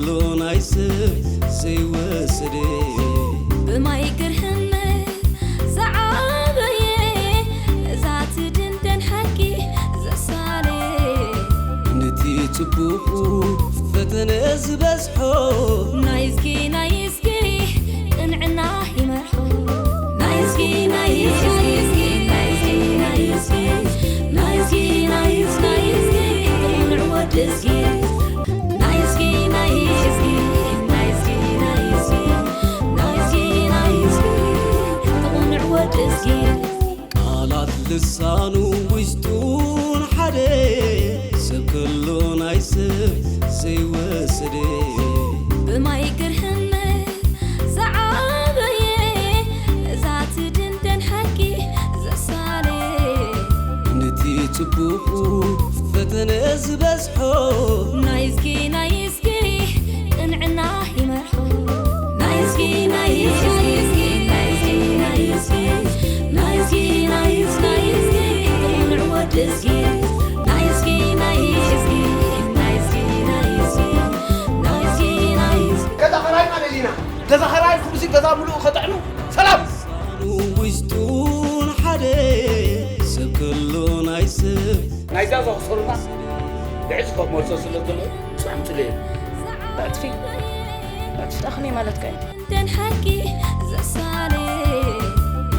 ከሎ ናይ ሰብ ዘይወሰደ። ብማይ ግርህነት ዝዓበየ፣ እዛ ትድንደን ሓቂ ዘሳለ። ነቲ ጽቡቕ ፈተነ ዝበዝሖ። ናይዝጊ ናይዝጊ ቅንዕና ይመርሖ። ናይዝጊ ናይዝጊ ናይዝጊ ናይዝጊ ናይዝጊ ናይዝጊ ናይዝጊ ቅኑዕ ወዲ እዝጊ። ናይዝጊ ናይዝጊ ናይዝጊ ናይዝጊ ናይዝጊ ናይዝጊ ቅኑዕ ወዲ እዝጊ። ቃላት ልሳኑ ውሽጡን ሓደ። ሰብ ከሎ ናይ ሰብ ዘይወሰደ። ብማይ ግርህነት ዝዓበየ፣ እዛ ትድንደን ሓቂ ዘሳለ። ነቲ ጽቡቕ ፈተነ ዝበዝሖ። ናይዝጊ ናይዝጊ ቅንዕና ይመርሖ። ናይዝጊ ናይዝጊ ናይዝጊ ናይዝጊ ናይዝጊ ናይዝጊ ናይዝጊ ቅኑዕ ወዲ እዝጊ። ናይዝጊ ናይዝጊ ናይዝጊ ናይዝጊ ናይዝጊ ናይዝጊ። ገዛ ኸራይ ማለት ኢና። ገዛ ኸራይ ኩምሲ ገዛ ሙሉእ ከጥዕኑ ሰላም። ውስጡን ሓደ። ሰብ ከሎ ናይ ሰብ። ናይዛ ዘኽሰሩና ብዕጽፎ መልሶ ስለ ዘለዎ ብጣዕሚ ጽሉእ እዩ። ዕጽፊ ዕጽፊ ጠኽኒ ማለትካ እዩ። ደን ሓቂ ዘሳለ።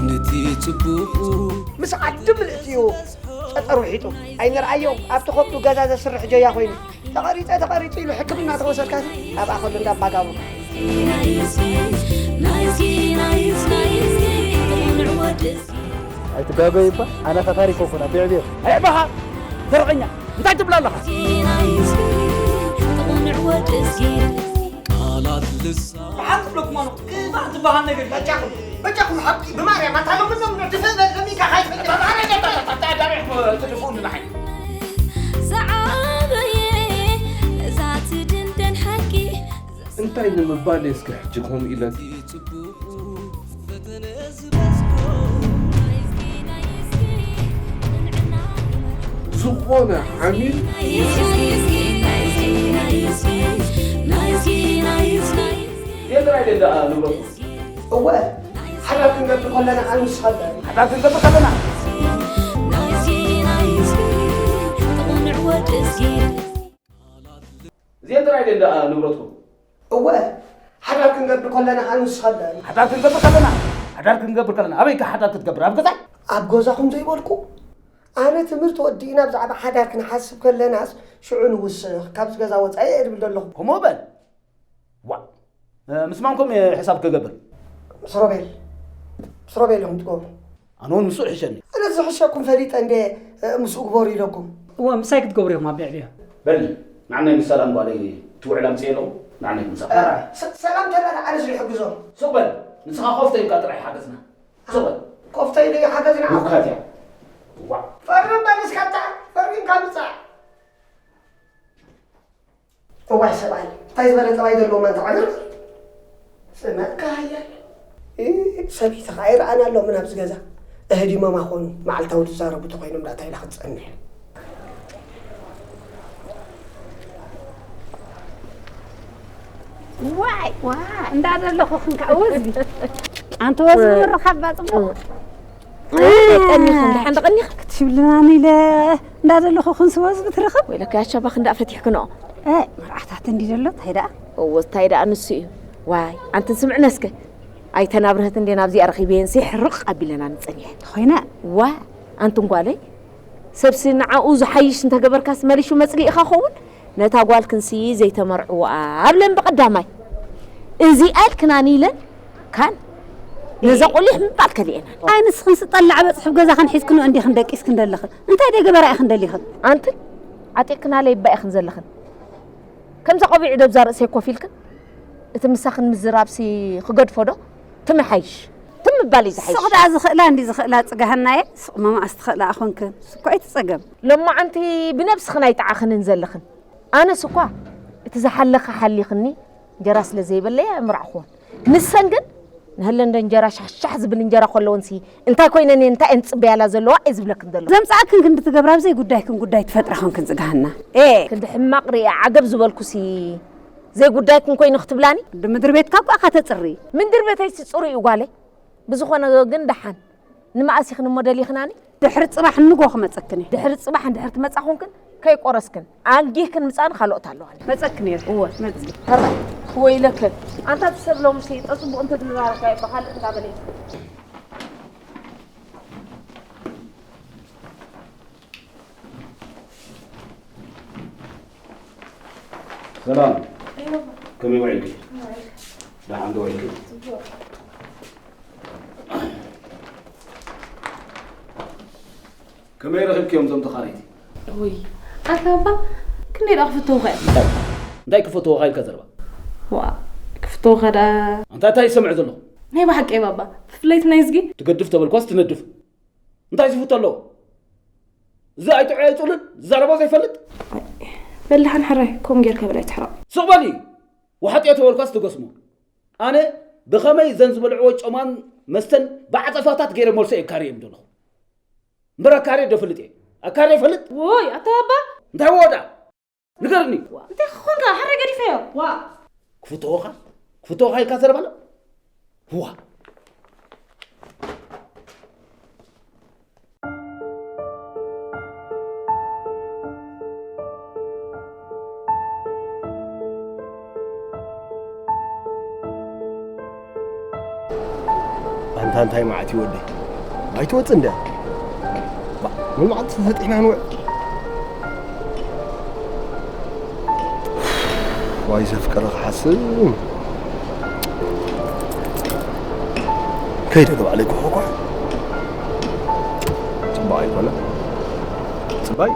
ነቲ ጽቡቕ ምስ ዓዲ ምልእቲ እዩ ጸጠር ውሒጡ። ኣይንርኣዮ ኣብቲ ከብዱ ገዛ ዘስርሕ ጀያ ኮይኑ። ተቐሪጸ ተቐሪጹ ኢሉ ሕክምና ተወሰድካስ ኣብኣ ከሎ እንዳባጋቡ። ኣይትጋገይ እባ ኣነ ኸታሪክ ኮንኩን ኣቢዕብዮ። ኣይ ዕባኻ ደረቐኛ እንታይ ትብላ ኣለኻ? ቃላት ልሳ ብሓቂ ብለኩም ኣነ ክፋእ ዝበሃል ነገር እዩ። በጃኹም በጃኹም ሓቂ ብማርያም ኣታ ሎሚ ሎም ድፍእ በል ለሚካ ካይፈልጥ ትልፉን ንዓይ ዝዓበየ እዛ ትድንደን ሓቂ እንታይ ንምባል እየ እስከ ሕጂ ከምኡ ኢለ ዝኾነ ዓሚል የጥራይ ደኣ ንብረቱ እወ ሓዳር ክንገብር ከለና ኣንስኻለን ሓዳር ክንገብር ከለና እዚአን ጥራይ ደኣ ንብረቱ እወ ሓዳር ክንገብር ከለና ኣንስኻለን ሓዳር ክንገብር ከለና ሓዳር ክንገብር ከለና ኣበይ ከ ሓዳር ክትገብር ኣብ ገዛ ኣብ ገዛኹም ዘይበልኩ ኣነ ትምህርቲ ወዲእና ብዛዕባ ሓዳር ክንሓስብ ከለናስ ሽዑ ንውስኽ ካብዚ ገዛ ወፃኢ እየ ድብል ዘለኹ ከምኡ በል ዋ ምስ ማንኩም እየ ሕሳብ ክገብር ምስ ሮቤል ምስ ሮቤል እዮም ትገብሩ ኣነ እውን ምስኡ ይሕሸኒ ኣነ ዝሕሸኩም ፈሊጠ እንደ ምስኡ ግበሩ ኢለኩም እዋ ምሳይ ክትገብሩ ኢኹም ኣብ ብዕብዮ በል ንዓናይ ምስ ሰላም ጓለይ ትውዕል ኣምፅእ ኣለኹ ንዓናይ ምሳ ሰላም ተበለ ኣነ ዝሕግዞም ሱቕ በል ንስኻ ኮፍ ተይልካ ጥራይ ሓገዝና ሱቕ በል ኮፍ ተይለ ሓገዝና ውካት እያ ዋ ፈርም በል እስካታ ፈሪምካ ምፃእ እዋይ ሰብኣይ እንታይ ዝበለ ጠባይ ዘለዎ ማንታ ዓገር ስመካ ሃያል ሰበይቲ ከዓ ይረኣና ኣሎ ምናብዚ ገዛ እህዲሞማ ኮኑ መዓልታዊ ዝዛረቡ ተኮይኖም ዳታ ኢላ ክትፀንሕ ዋይ ዋ እንዳ ዘለኹ ክንካ ወዝቢ ኣንቲ ወዝቢ ምርኻብ ባፅቡቕ ቀኒኽን ደሓን ደቐኒኽ ክትሽብልናኒ ኢለ እንዳ ዘለኹ ክንሲ ወዝቢ ትረኽብ ወይለካ ያሻባ ክንዳ ፈቲሕክንኦ መርዓታት እንዲ ዘሎ እንታይ ደኣ እዎ እንታይ ደኣ ንሱ እዩ ዋይ ኣንትን ስምዕነ እስከ ኣይተናብርህት እንዴ ናብዚኣ ረኺበየን ሲሕርቕ ኣቢለና ንጸኒሐ ኮይነ ዋ ኣንትን ጓለይ ሰብሲ ንዓኡ ዝሓይሽ እንተገበርካስ መሊሹ መጽሊእኻ ኸውን ነታ ጓልክንሲ ዘይተመርዕዋ ኣብለን ብቐዳማይ እዚኣ ኢልክናኒ ኢለን ካን ነዛ ቆሊሕ ምባል ከሊኤና። ኣይ ንስኽን ስጠላዕ በፅሒ ገዛኽን ሒዝክን እንዲኽን ደቂስክን ዘለኽን። እንታይ ደይ ገበራ ኢኽን ደሊኽን? ኣንትን ዓጢቕክናለይ እባ ኢኽን ዘለኽን። ከምዛ ቆቢዕ ደብዛ ርእሰይ ኮፍ ኢልክን እቲ ምሳኽን ምዝራብሲ ክገድፎ ዶ? ትምሓይሽ። ትምባል እዩ ዝሓይሽ። ስቕ ደኣ ዝኽእላ እንዲ ዝኽእላ ጽጋህናየ። ስቕ መማእስ ትኽእላ ኣኾንክን። ስኳ ኣይትጸገም። ሎማዓንቲ ብነብስኽን ኣይጠዓኽንን ዘለኽን። ኣነስ እኳ እቲ ዝሓለኻ ሓሊኽኒ እንጀራ ስለ ዘይበለየ ኣይምራዕኹዎን። ንሰን ግን ንህለ እንደ እንጀራ ሻሕሻሕ ዝብል እንጀራ ከለወንሲ እንታይ ኮይነን እየን እንታይ እየን ዝጽበያላ ዘለዋ እየ ዝብለክን ዘለኹ። ዘምጻእክን ክንዲ ትገብራ ብዘይ ጉዳይክን ጉዳይ ትፈጥራ ኾንክን ጽጋህና። ኤ ክንዲ ሕማቕ ርእየ ዓገብ ዝበልኩሲ ዘይጉዳይክን ኮይኑ ክትብላኒ? ምድሪ ቤትካ እኳ ኢኻ ተጽሪ። ምድሪ ቤተይሲ ጽሩይ እዩ ጓለይ። ብዝኾነ ግን ደሓን ንመኣስ ኢኽን እሞ ደሊኽናኒ? ድሕሪ ጽባሕ ንጎ ክመጸክን እየ። ድሕሪ ጽባሕ እንድሕር ትመጻ ኾንክን ከይቆረስክን ኣንጊህክን ምጻን ካልኦት ኣለዋኒ። መጸክን እየ። እወ። መጽ- ሕራይ። ወይለከ ኣንታ እቲ ሰብ ሎምሲ ጠጽቡቕ እንተ ዝንባረካ ይበሃል እንዳበለ። ሰላም። ከመይ ውዒልኪ? ደሓን ዶ ውዒልኪ? ከመይ ረኺብክዮም እዞም ተኻረይቲ? ውይ ኣታ ኣባ ክንደይ ደኣ ክፍትውኻ እዮም? እንታይ ክፍትውኻ ኢልካ ዘረባ? ዋ ክፍትውኻ ደኣ ኣንታ እንታይ ይሰምዕ ዘለኹ? ናይ ብሓቂ ባባ ፍፍለይቲ ናይ እዝጊ ትገድፍ ተበልኳስ ትነድፍ እንታይ ዝፍቶ ኣለዎ? እዚ ኣይጥዑ ኣይፅሉን ዝዛረቦ ዘይፈልጥ በል ደሓን ሕራይ ከምኡ ጌርካ በል ኣይትሕረቕ። ስቕ በል እዩ። ወሓጥዮ ተበልኳስ ትገስሞ። ኣነ ብኸመይ ዘን ዝበልዕዎ ጨማን መስተን ብዓጸፋታት ገይረ መልሶ የካርየ እዮም ዘለኹ። እምበር ኣካርየ ዶ ፍልጥ እየ? ኣካርየ ይፈልጥ? ውይ ኣታ ኣባ እንታይ ወዳ ንገርኒ። እንታይ ክኾንካ ሓረ ገዲፈዮ ዋ ክፍትወኻ ክፍትወኻ ኢልካ ዘረባሎ ዋ ኣንታ እንታይ መዓት እዩ ወደይ ኣይትወፅእ እንድያ ባ- ምን መዓት ተሰጢሕና ንውዕ ዋይ ዘፍቀረ ክሓስብ ከይደ ተባዕለ ይኩሕኳሕ ፅባቕ ኣይኮነ ፅባይ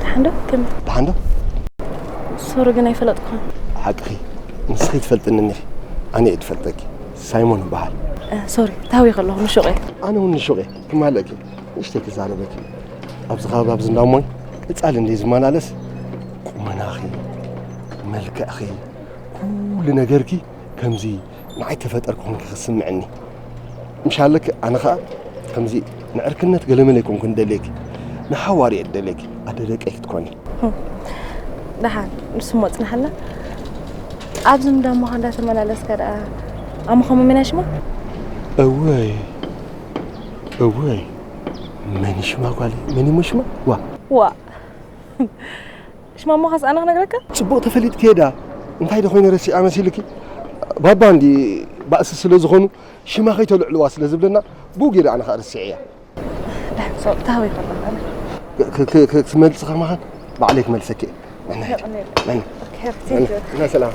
ደሓን ዶ? ከመይ? ደሓን ዶ? ሶሪ ግን ኣይፈለጥኩኻን። ሓቅኺ ንስኺ ትፈልጥኒ እኒኺ ኣነ እየ ዝፈልጠኪ። ሳይሞን እበሃል። እ፣ ሶሪ ተሃዊኸ ኣለኹ ንሹቕ እየ። ኣነ እውን ንሹቕ እየ ክማለኪ ንእሽተይ ክዛረበኪ። ኣብዚ ከባቢ ኣብዚ እንዳሞይ ቀጻሊ እንደ ዝመላለስ ቁመናኺ፣ መልክዕኺ፣ ኩሉ ነገርኪ ከምዚ ንዓይ ተፈጠርኩ ኮንኪ ክስምዕኒ ምሻለክ ኣነ ኸኣ ከምዚ ንዕርክነት ገለመለ ይኮንኩ ንደልየኪ ንሓዋር እየ ደልየኪ ኣደ ደቀይ ክትኮኒ ደሓን ንስሞ ጽናሓልና ኣብዚ እንዳሞኻ እንዳተመላለስካ ደኣ ኣሞኻ መመና ሽማ እወይ እወይ መን ሽማ ጓለይ መን ይሞ ሽማ ዋ ዋ ሽማ እሞ ኻስ ኣነ ክነግረካ ጽቡቕ ተፈሊጥኪ ዳ እንታይ ዶ ኮይነ ረሲዓ መሲልኪ ባባ እንዲ ባእሲ ስለ ዝኾኑ ሽማ ከይተልዕልዋ ስለ ዝብለና ብኡ ገይረ ኣነ ኸኣ ረሲዐያ ዳሕሶ ታዊ ኸለኻ ክትመልሲ ከማኻን ባዕለይ ክመልሰኪ እየ መን መን መን ሰላም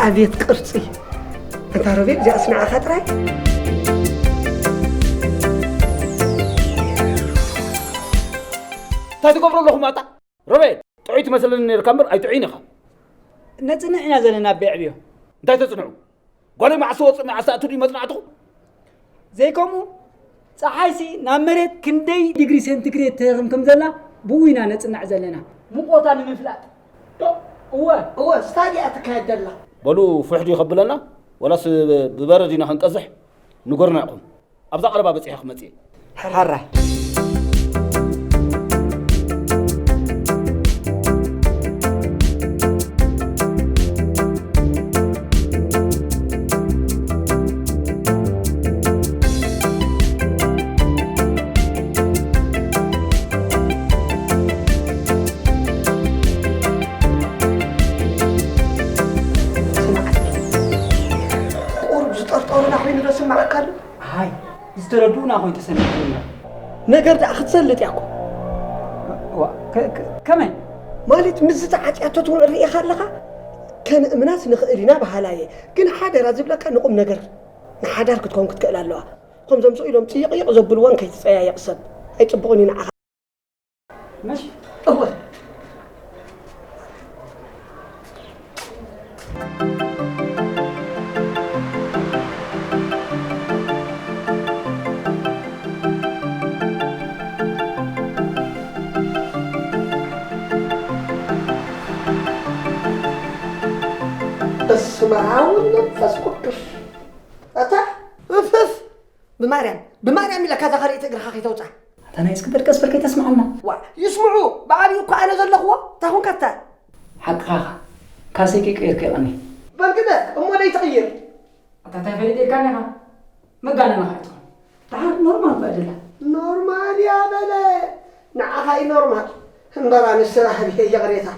ኣቤት ቅርጺ! ኣንታ ሮቤል፣ እዚኣስ ንዓኻ ጥራይ? እንታይ ትገብሩ ኣለኹም ኣታ? ሮቤል፣ ጥዑይ ትመስለኒ ነርካ እምበር ኣይጥዑይን ኢኻ። ነጽንዕ ኢና ዘለና ኣቦይ ዕብዮ። እንታይ ተጽንዑ? ጓለይ መዓስ ወጽእ መዓስ ኣቱ ድዩ መጽናዕትኹም? ዘይከምኡ፣ ጸሓይሲ ናብ መሬት ክንደይ ዲግሪ ሴንቲግሬድ ትህርም ከም ዘላ ብኡ ኢና ነጽናዕ ዘለና። ሙቐታ ንምፍላጥ። ዶ? እወ። እወ፣ ስታድያ ትካየድ ዘላ። በሉ፣ ፍሕ ድዩ ከብለና? ወላስ ብበረድ ኢና ክንቀዝሕ? ንገሩና ኢኹም። ኣብዛ ቀረባ በጺሐ ክመጽእ እየ። ሕራይ። ስምዓኒ። ቁሩብ ዝጠርጠሩና ኮይኑ ዶ ስምዓካ ኣሎ? ኣይ፣ ዝተረድኡና ኮይኑ ተሰሚዑኒ እምበር። ነገር ደኣ ክትሰልጥ እያ እኮ። ዋ፣ ከ-፣ ከ-፣ ከመይ? ማለት ምስዚ ተዓጽያቶ ትውዕል ርኢኻ ኣለኻ? ከነእምናስ ንኽእል ኢና በሃላይ እየ። ግን ሓደራ ዝብለካ ንቁም ነገር ንሓዳር ክትከውን ክትክእል ኣለዋ። ከምዞም ስቕ ኢሎም ጽይቕይቕ ዘብልዎን ከይትጸያየቕ ሰብ ኣይጽቡቕን እዩ ንዓኻ። መሽ? እወ። በስመ አብ ወወልድ ወመንፈስ ቅዱስ። ኣታ፣ እፍ፣ እፍ። ብማርያም፣ ብማርያም ኢለካ እዛ ካልኣይቲ እግርኻ ከይተውፅኣ። ኣታ ናይ እስክንድር ቀስ በል ከይተስምዓና። ዋ፣ ይስምዑ፣ ብዓብዩ እኮ ኣነ ዘለኽዎ፣ እንታይ ኾንካ ኣታ? ሓቅኻ ኢኻ፣ ካልሰይከ ቀይርካ ይቐኒ። በል ግደ፣ እሞ ደይ ትቕይር። ኣታ እንታይ ፈሊጠ ኢልካኒ ኢኻ? መጋነንኻ ኣይትኹን። ደሓር ኖርማል እኳ ኣይደላን። ኖርማል እያ በለ፣ ንዓኻ እዩ ኖርማል። እምበር ኣነስ ተባህልየ ይቕሬታ፣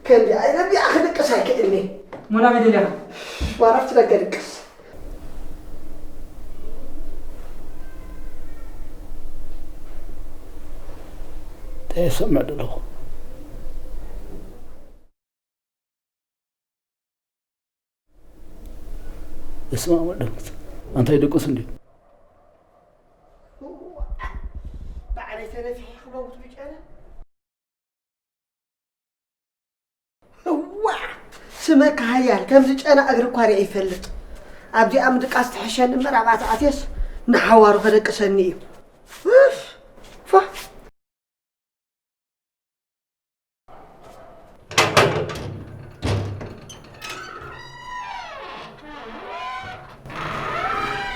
ከምዚ ኣይረቢኣ ክድቅስ ኣይክእልኒ። እሞ ናበይ ደሊኻ? ዋላ ኣብቲ ደገ ድቅስ። እንታይ እሰምዕ ዘለኹ? እስማ ወደምት ኣንታይ ድቅስ እንዲ ባዕለይ ተነፊሐ ክመውት ብጨነ። እዋ! ስመካ ሃያል፣ ከምዚ ጨና እግሪ እኳ ሪአ ይፈልጥ። ኣብዚኣ ምድቃስ ትሕሸኒ እምበር ኣብኣ ተኣትየስ ንሓዋሩ ከደቅሰኒ እዩ። ኡፍ! ፋ!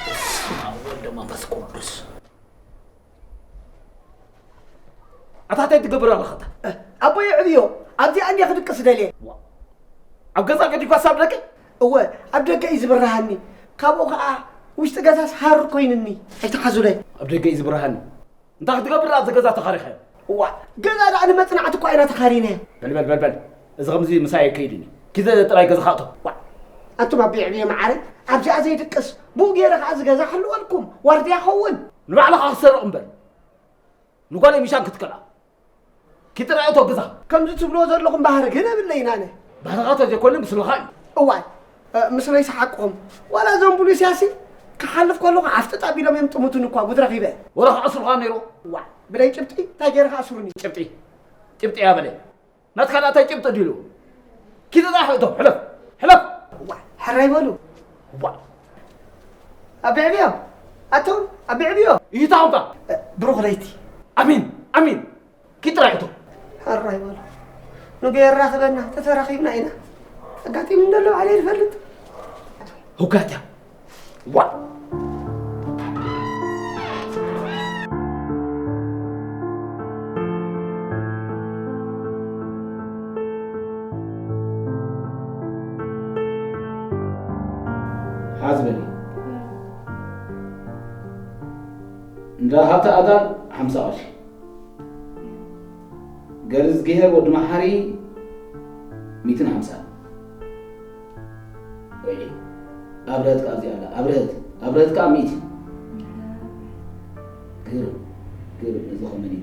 በስመ አብ ወወልድ ወመንፈስ ቅዱስ። ኣታ እንታይ ትገብር ኣለኻ ኣታ? ኣቦይ ዕብዮ፣ ኣብዚኣ እንድየ ክድቅስ ደልየ። ዋ። ኣብ ገዛ ገዲፋ ሳብ ደገ? እወ፣ ኣብ ደገ እዩ ዝብርሃኒ። ካብኡ ኸዓ ውሽጢ ገዛስ ሃሩር ኮይኑኒ። ኣይትሓዙለይ። ኣብ ደገ እዩ ዝብርሃኒ። እንታይ ክትገብር ደኣ ኣብዚ ገዛ ተኻሪኻዮ? እዋ፣ ገዛ ደኣ ንመጽናዕቲ እኳ ኢና ተኻሪናዮ። በል፣ በል፣ በል፣ በል። እዚ ከምዚ ምሳይ ኣይከይድን እዩ። ኪድ ጥራይ ገዛኻ እቶ። ዋ፣ ኣቱም ኣቦይ ዕብዮ መዓረይ፣ ኣብዚኣ ዘይድቅስ፣ ብኡ ገይረ ኸዓ እዚ ገዛ ክሕልወልኩም፣ ዋርድያ ኸውን። ንባዕልኻ ክትሰርቕ እምበር፣ ንጓለይ ሚሻን ክትከልኣ። ኪድ ጥራይ እቶ ገዛኻ። ከምዚ ትብልዎ ዘለኹም ባህሪ ግን የብለይን ኣነ። ባህርኻ ተዘይኮነ ምስልኻ እዩ። እዋይ፣ እ፣ ምስለይስ ሓቅኹም። ዋላ እዞም ቡሉስያሲ ክሓልፍ ከለኹ ዓፍጥጥ ኣቢሎም እዮም ጥሙቱኒ እኳ ጉድ ረኺበ። ወረ ክኣስሩኻ ነይሩ። ዋ፣ ብደይ ጭብጢ እንታይ ገይረ ክኣስሩኒ? ጭብጢ፣ ጭብጢ እያ በለ። ናትካ ደኣ እንታይ ጭብጢ ድዩ? ኪድ ጥራሕ እቶ፣ ሕለፍ፣ ሕለፍ። ዋ፣ ሕራይ በሉ። ዋ። ኣቢ ዕብዮ፣ ኣቶም፣ ኣቢ ዕብዮ። ይታውታ። እ፣ ብሩኽ ለይቲ። ኣሚን፣ ኣሚን። ኪድ ጥራይ እቶ። ሕራይ በሉ። ንጎ የራኽበና፣ ተተራኺብና ኢና። ኣጋጢሙኒ ዘሎ ባዕለይ ዝፈልጥ። ህውጋት እያ። ዋ! ሓዝ በሊ። እንዳ ሃብቲ ኣዳል ሓምሳ ቅርሺ። ገርዝግሄር ወዲ መሓሪ ሚእትን ሓምሳን። ወይኔ፣ ኣብርሀት ከኣ እዚኣ ኣላ። ኣብርሀት፣ ኣብርሀት ከኣ ሚእቲ። ግርም፣ ግርም፣ እዚ ኸመይ ድዩ?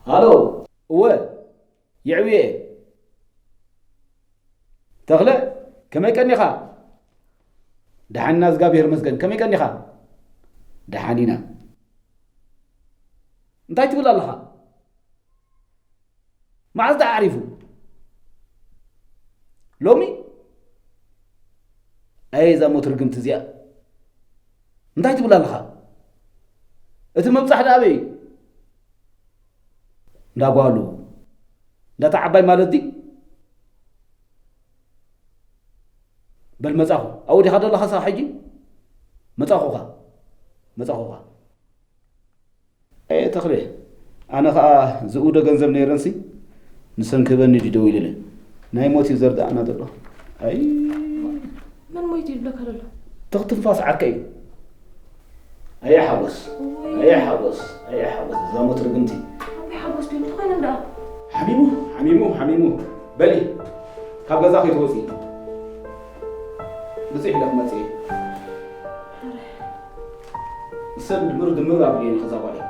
ሃሎ። እወ፣ የዕብየ። ተኽለ፣ ከመይ ቀኒኻ? ደሓን ኢና፣ እግዚኣብሔር ይመስገን። ከመይ ቀኒኻ? ደሓን ኢና። እንታይ ትብል ኣለኻ? መዓዝ ደኣ ኣዕሪፉ? ሎሚ? ኣየ እዛ ሞት ርግምቲ እዚኣ። እንታይ ትብል ኣለኻ? እቲ ምብጻሕ ደኣ ኣበይ እዩ? እንዳ ጓሉ። እንዳታ ዓባይ ማለት ድዩ? በል መጻኹ። ኣብኡ ዲኻ ዘለኻ ሳብ ሕጂ? መጻኹኻ። መጻኹኻ። ኣየ ተኽለ፣ ኣነ ኸኣ ዝእውዶ ገንዘብ ነይረንሲ፣ ንሰን ክህበኒ ድዩ ደዊሉለይ። ናይ ሞት እዩ ዘርድኣና ዘሎ። ኣይ። መን ሞይቱ ይብለካ ዘሎ? ትኽ ትንፋስ ዓርከይ። ኣየ ሓጎስ፣ ኣየ ሓጎስ፣ ኣየ ሓጎስ፣ እዛ ሞት ርግምቲ። ኣበይ ሓጎስ ድዩ? እንታይ ኮይኖም ደኣ? ሓሚሙ፣ ሓሚሙ፣ ሓሚሙ። በሊ፣ ካብ ገዛ ከይትወጺ። ብጽሕ ኢለ ክመጽእ እየ። ሰብ ድምር ድምር ኣብልየኒ ከዛ ጓለይ።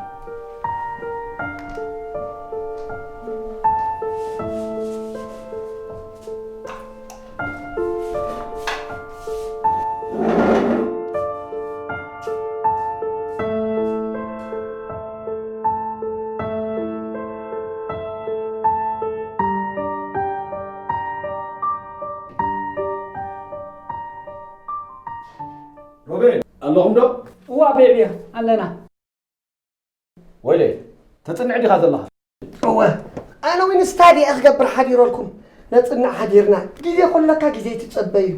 ሮቤል፣ ኣለኹም ዶ? እዋ፣ ቤዕብዮ፣ ኣለና። ወይለይ፣ ተጽንዕ ዲኻ ዘለኻ? እወ፣ ኣነ እውን ስታዲ እየ ክገብር ሓዲረልኩም። ነጽንዕ ሓዲርና። ግዜ ከሎካ ግዜ ትጸበዩ።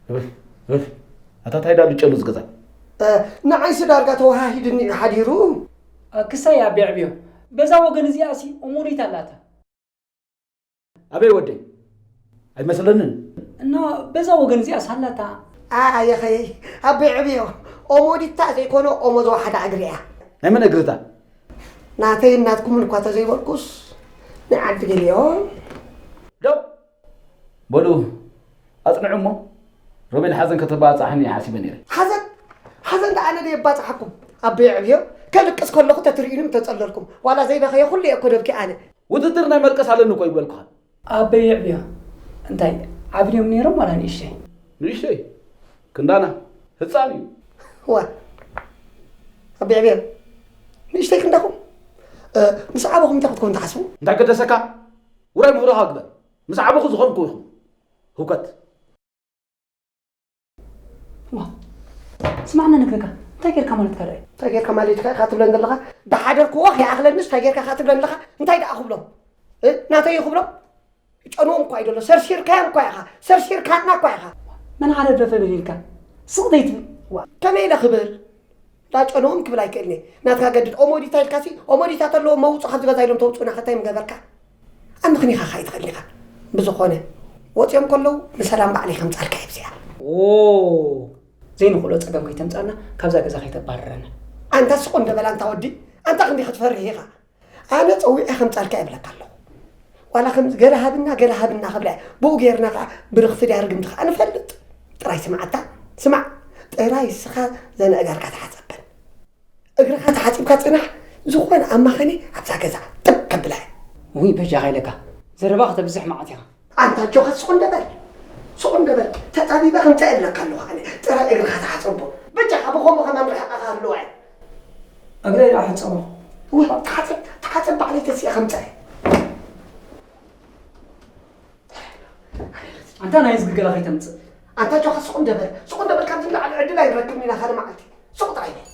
እፍ፣ እፍ። ኣታ ታይ ዳሉ ጨሉ ዝገዛ? እ፣ ንዓይሲ ዳርጋ ተወሃሂድኒ እዩ ሓዲሩ። እ፣ ክሳይ ኣቤ ዕብዮ፣ በዛ ወገን እዚኣሲ እሙኒት ኣላታ። ኣበይ ወደይ? ኣይመስለንን። እና በዛ ወገን እዚኣስ ኣላታ። ኣየኸይ፣ ኣቤ ዕብዮ፣ ኦሞዲታ ዘይኮነ ኦሞ ዝወሓዳ እግሪ እያ። ናይ መን እግርታ? ናተይን ናትኩምን እኳ ተዘይበልኩስ፣ ናይ ዓዲ ገሊኦም። ደው በሉ፣ ኣጽንዑ እሞ፣ ሮቤል ሓዘን ከተባጽሓኒ እየ ሓሲበ ነይረ። ሓዘን? ሓዘን ደኣ ኣነ ደየባጽሓኩም? ኣቤ ዕብዮ፣ ከልቅስ ከለኹ ተትርእዩኒ ምተጸለልኩም። ዋላ ዘይበኸየ ኩሉ እየ እኮ ደብኪ ኣነ። ውድድር ናይ መልቀስ ኣለኒ እኮ ይብለልኩኻ። ኣበይ የዕብዮ? እንታይ ዓብዮም ነይሮም ዋላ ንእሽተይ? ንእሽተይ ክንዳና ህፃን እዩ። ዋ፣ ኣበይ የዕብዮ? ንእሽተይ ክንዳኹም? እ፣ ምስ ዓበኹም እንታይ ክትኮኑ ትሓስቡ? እንታይ ገደሰካ? ውራይ ምሁራኻ ግበር። ምስ ዓበኹ ዝኾንኩ ኢኹም። ህውከት። ዋ፣ ስማዕና ነግረካ፣ እንታይ ጌርካ ማለትካ ደኣ? እንታይ ጌርካ ማለትካ ኢኻ ትብለን ዘለኻ? ዝሓደርክዎ ከይኣኽለንስ እንታይ ጌርካ ኢኻ ትብለን ዘለኻ? እንታይ ደኣ ክብሎም? እ? ናተይ እዩ ክብሎም? ጨንዎም እኳ እዩ ዘሎ፣ ሰርሲርካዮም እኳ ኢኻ፣ ሰርሲርካና እኳ ኢኻ። መን ሓደ ደፈ በል ኢልካ? ስቕ ዘይትብል? ዋ፣ ከመይ ኢለ ክብል? ዳጨንኦም ክብል ኣይክእልን እየ። ናትካ ገድድ ኦሞዲታ ኢልካሲ፣ ኦሞዲታ ተለዎ መውፅእ ካብዚ ገዛ ኢሎም ተውፅኡና ከታይ ምገበርካ? ኣምኽኒኻ ኸኣ ኣይትኽእልን ኢኻ። ብዝኾነ፣ ወፂኦም ከለዉ ንሰላም ባዕለይ ከምፃልካ እየ ብዚኣ። ኦ፣ ዘይንኽእሎ ፀገም ከይተምፃልና፣ ካብዛ ገዛ ከይተባርረና። ኣንታ ስቕ እንደ በል ኣንታ ወዲ፣ ኣንታ ክንዲ ክትፈርህ ኢኻ። ኣነ ጸዊዐ ከምጻልካ እብለካ ኣለኹ። ዋላ ከምዚ ገለ ሃብና፣ ገለ ሃብና ክብላ እየ። ብኡ ጌርና ከኣ ብርኽቲ ድያ ርግምቲ ከኣ ንፈልጥ። ጥራይ ስምዓታ፣ ስማዕ፣ ጥራይ እስኻ ዘነእጋርካ ተሓጸበን። እግርኻ ተሓጺብካ ጽናሕ፣ ዝኾነ ኣማኸኒ ኣብዛ ገዛ ጥብ ከብላ እየ። ውይ፣ በጃኻ ኢለካ። ዘረባ ከተብዝሕ መዓት ኢኻ። ኣንታ ኣጆኻ ስቕ እንደ በል፣ ስቕ እንደ በል። ተጻቢበ ከምጻእ እብለካ ኣለኹ ኣነ። ጥራይ እግርኻ ተሓጸቦ። በጃኻ ብኸምኡ ከማን ርሕቐኻ ህልዋ እየ። እግረይ ደኣ ሕጸቦ። እወ፣ ተሓጸብ፣ ተሓጸብ ባዕለይ ተሲኣ ከምጻእ እየ። ኣንታ ናይ ዝግገላ ከይተምጽእ። ኣንታ ኣጆኻ ስቕ እንደ በል፣ ስቕ እንደ በል። ካብዚ ንላዕሊ ዕድል ኣይንረክብን ኢና ካልእ መዓልቲ። ስቕ ጥራይ በል።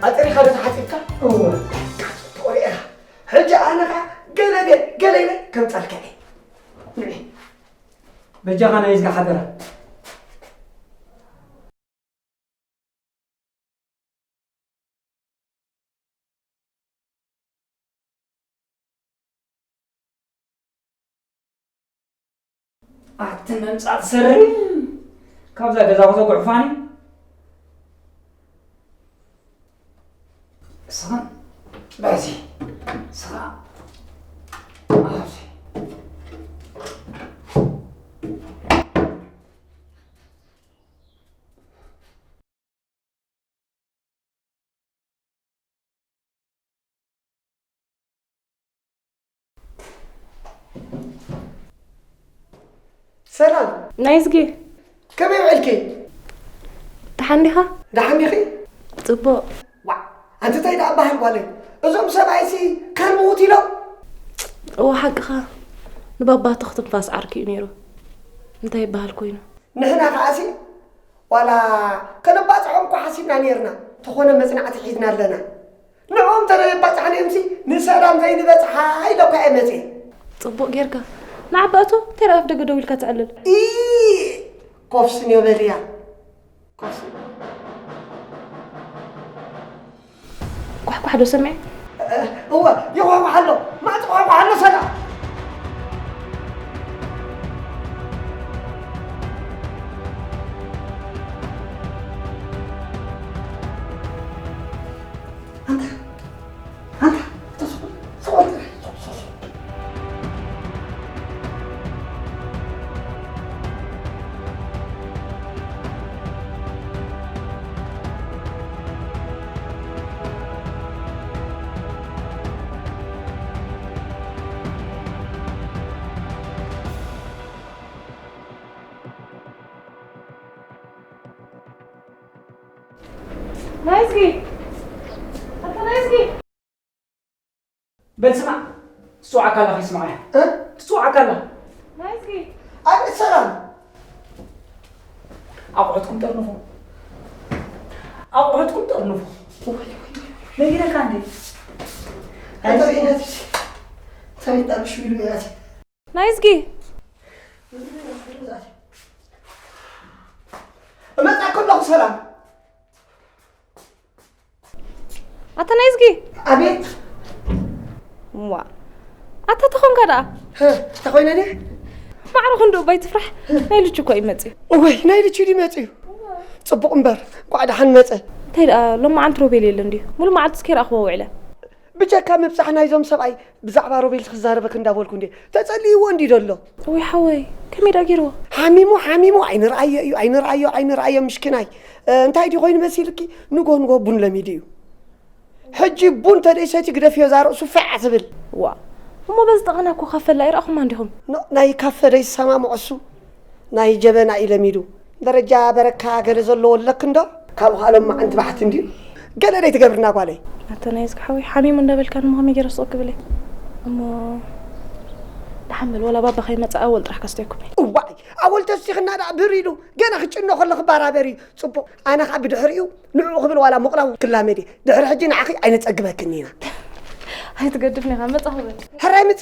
ኣጸሪኻ ዶ ተሓጺብካ? እወ። ተቖሪእኻ። ሕጂ ኣነ ኸኣ ገለ ገ-፣ ገለ ኢለ ከምጻልካ እየ። ንዒ። በጃኻ ናይ እዝጋ ሓደራ። ኣቲ ምምጻእ ትሰርኒ። ካብዛ ገዛ ከተጉዕፋኒ። እስኻ በዚ፣ እስኻ ኣብዚ። ሰላም። ናይዝጊ። ከመይ ውዕልኪ? ደሓን ዲኻ? ደሓን ዲኺ? ጽቡቕ። ዋእ፣ ኣንቲ እንታይ ደኣ በሃል ጓለይ? እዞም ሰብኣይሲ ከርምዉት ኢሎም? እወ፣ ሓቅኻ። ንባባ ትኽ ትንፋስ ዓርኪ እዩ ነይሩ። እንታይ ይበሃል ኮይኑ? ንሕና ከኣሲ ዋላ ከነባጽሖም እኮ ሓሲብና ኔርና፣ ተኾነ መጽናዕቲ ሒዝና ኣለና። ንዕኦም እንተ ዘይባጻሕናዮምሲ ንሰላም ዘይንበጽሓ ኢለ እኳ እየ መጽየ። ጽቡቕ ጌርካ። ንዓባ እቶ እንታይ ደኣ ኣፍ ደገ ደው ኢልካ ትዕልል? ኢ ኮፍስንዮ በልያ። ኮፍስንዮ። ኳሕኳሕ ዶ ሰሚዐ? እወ፣ ይኳሕኳሕ ኣሎ። ማዕጾ ኳሕኳሕ ኣሎ፣ ሰላ። ኣንታ፣ ኣንታ፣ ተስፋ፣ ተስፋ፣ ተስፋ። ናይዝጊ! ኣታ ናይዝጊ! በል ስማዕ፣ ትጽውዓካ ኣላ ከይስምዓ እያ። እ? ትጽውዓካ ኣላ። ናይዝጊ! ኣቤት ሰላም! ኣቑሑትኩም ጠርንፉ። ኣቑሑትኩም ጠርንፉ። ወይ፣ ወይ፣ ወይ። ነጊረካ እንዴ? እንታይ ናይዝጊ! ናትሽ? እንታይ ጣልሽ ኢሉ ያት? ናይዝጊ! እመጻ ከለኹ ሰላም። ኣታ ናይዝጊ! ኣቤት! ዋ! ኣታ ተኾንካ ደኣ? ህ፣ ተኾይነ ድየ? ማዕረ ክንድኡ ባይ ትፍራሕ። ናይ ልቹ እኮ እዩ መጽዩ። እወይ፣ ናይ ልቹ ድዩ መጽዩ? ጽቡቕ እምበር፣ እንቋዕ ደሓን መጸ። እንታይ ደኣ፣ ሎማዓንቲ ሮቤል የለን ድዩ? ሙሉ መዓልቲ እስከ ይረኣኽዎ ውዕለ። ብጀካ ምብጻሕ ናይዞም ሰብኣይ ብዛዕባ ሮቤል ክዛረበክ እንዳበልኩ እንዴ ተጸልይዎ እንዲ ደሎ። ወይ ሓወይ፣ ከመይ ደኣ ገይርዎ? ሓሚሙ፣ ሓሚሙ፣ ኣይንርኣዮ እዩ፣ ኣይንርኣዮ፣ ኣይንርኣዮ፣ ምሽኪናይ። እ፣ እንታይ ድዩ ኮይኑ መሲልኪ? ንጎ ንጎ ቡን ለሚዱ እዩ። ሕጂ ቡን ተደይሰቲ ግደፍዮ እዛ ርእሱ ፌዕ ትብል። ዋ፣ እሞ በዚ ጠቐና እኮ ካፈ ላ ይረኣኹማ እንዲኹም። ኖ፣ ናይ ካፈ ደይሰማምዖ እሱ። ናይ ጀበና እዩ ለሚዱ። ደረጃ በረካ ገለ ዘለዎ ኣለክ እንዶ? ካብኡ ኸኣ ሎማዓንቲ ባሕቲ እንድዩ። ገለ ደይትገብርና ጓለይ። ኣታ ናይ እዝጊ ሓወይ፣ ሓሚሙ እንዳበልካ እሞ ከመይ ገይረ ስቕ ክብል እየ? እሞ ደሓን በል፣ ወላ ባባ ከይመጽእ ኣወል ጥራሕ ከስተየኩም እየ። እዋይ፣ ኣወል ተስቲኽና ደኣ ብር ኢሉ፣ ገና ክጭኖ ከሎ ክባራበር እዩ። ጽቡቕ፣ ኣነ ኸኣ ብድሕሪኡ ንዕኡ ክብል ዋላ ምቕላው ክላመድ እየ። ድሕሪ ሕጂ ንዓኺ ኣይነጸግበክን ኢና። ኣይትገድፍኒ ኢኻ፣ መጻኹ በል። ሕራይ ምጺ።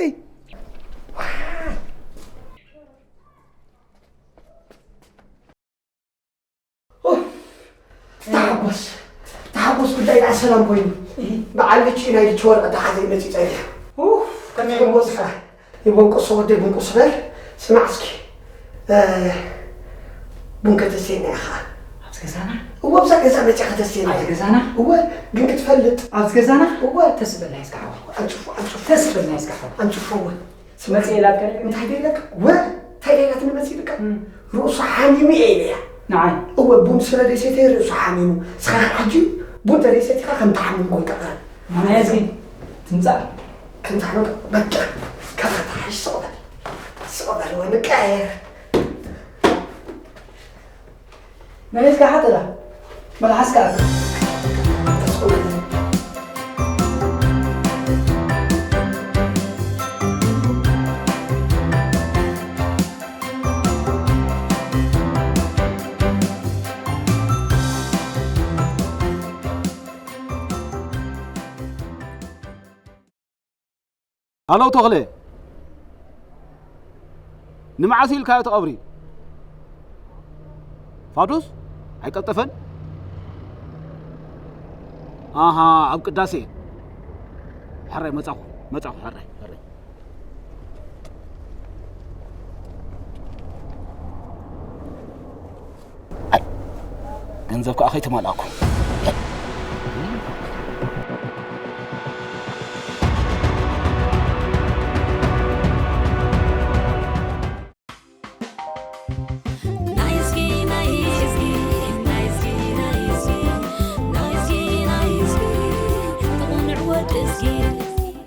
ኡፍ፣ ተሓጎስ፣ ተሓጎስ፣ ጉዳይ ደኣ ሰላም ኮይኑ። እህ። በዓል ልቺ ናይ ልቺ ወረቐት ደሓዘ ይመጽእ ጸኒሑ። ኡፍ፣ ከመይ ተሓጎስ ይመስል? ይበንቁሶ ወደይ፣ በንቁስ በል። ስማዕ እስኪ፣ እ፣ ቡን ከተስቴና ኢኻ። ኣብዚ ገዛና? እወ፣ ኣብዛ ገዛ መጺኻ ከተስቴና ኣብዚ ኢኻ። ገዛና? እወ፣ ግን ክትፈልጥ። ኣብዚ ገዛና? እወ። ተስበልና እስካ ሓወይ። ኣንጭፎ፣ ኣንጭፎ። ተስበልና እስካ ሓወይ። ኣንጭፎ፣ እወ። መጽእ ኢላትካ ነይረ? እንታይ ደይለካ? ወ፣ እንታይ ደይላትኒ መጺእ ኢልካ? እም። ርእሱ ሓሚሙ እየ ኢለያ። ንዓይ? እወ፣ ቡን ስለ ደይሰተየ ርእሱ ሓሚሙ። ንስኻ ሕጂ ቡን ተደይሰቲኻ ከም ትሓምም ኮይንካ ቅረብ። ማማየ እዚ ትምጻእ። ከም ትሓምም፣ በቃ፣ ካብ ተሓሽ ስቕ በል። ስቕ በል፣ ወ፣ ንቀያየር። መሬትካ ሓጥራ፣ መልሓስካ ኣጥራ። ኣለው ተኽለ፣ ንመዓስ ኢልካዮ እቲ ቀብሪ? ፋዱስ ኣይቀልጠፈን። ኣሃ፣ ኣብ ቅዳሴ። ሕራይ መጻኹ፣ መጻኹ፣ ሕራይ፣ ሕራይ። ኣይ፣ ገንዘብ ከዓ ከይተማልኣኩም።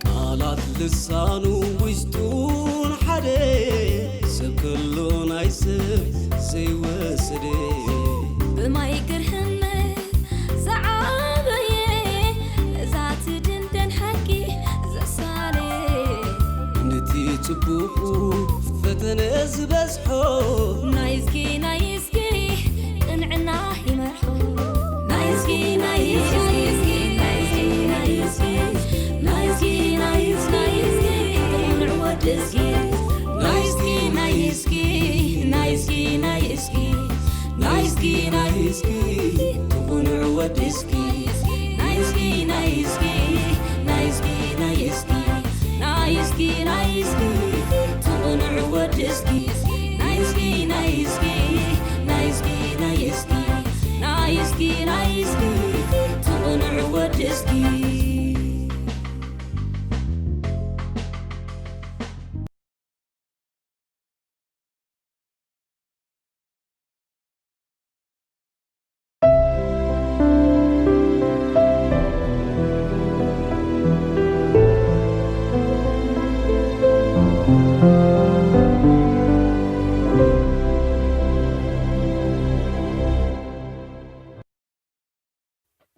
ቃላት ልሳኑ ውሽጡን ሓደ ሰብ ከሎ ናይ ሰብ ዘይወሰደ ብማይ ግርህነት ዝዓበየ እዛ ትድንደን ሓቂ ዘሳለ ነቲ ጽቡቑ ፈተነ ዝበዝሖ ናይዝጊ ናይዝጊ ቅንዕና ይመርሖ ናይዝጊ ናይዝጊ ናይዝጊ ናይዝጊ ናይዝጊ ናይዝጊ ናይዝጊ ናይዝጊ ናይዝጊ ናይዝጊ ናይዝጊ ናይዝጊ ናይዝጊ ናይዝጊ ትኹንዕ ወዲ እስኪ ናይዝጊ ናይዝጊ ናይዝጊ ናይዝጊ ናይዝጊ ናይዝጊ ትኹንዕ ወዲ እስኪ ናይዝጊ ናይዝጊ ናይዝጊ ናይዝጊ ናይዝጊ ናይዝጊ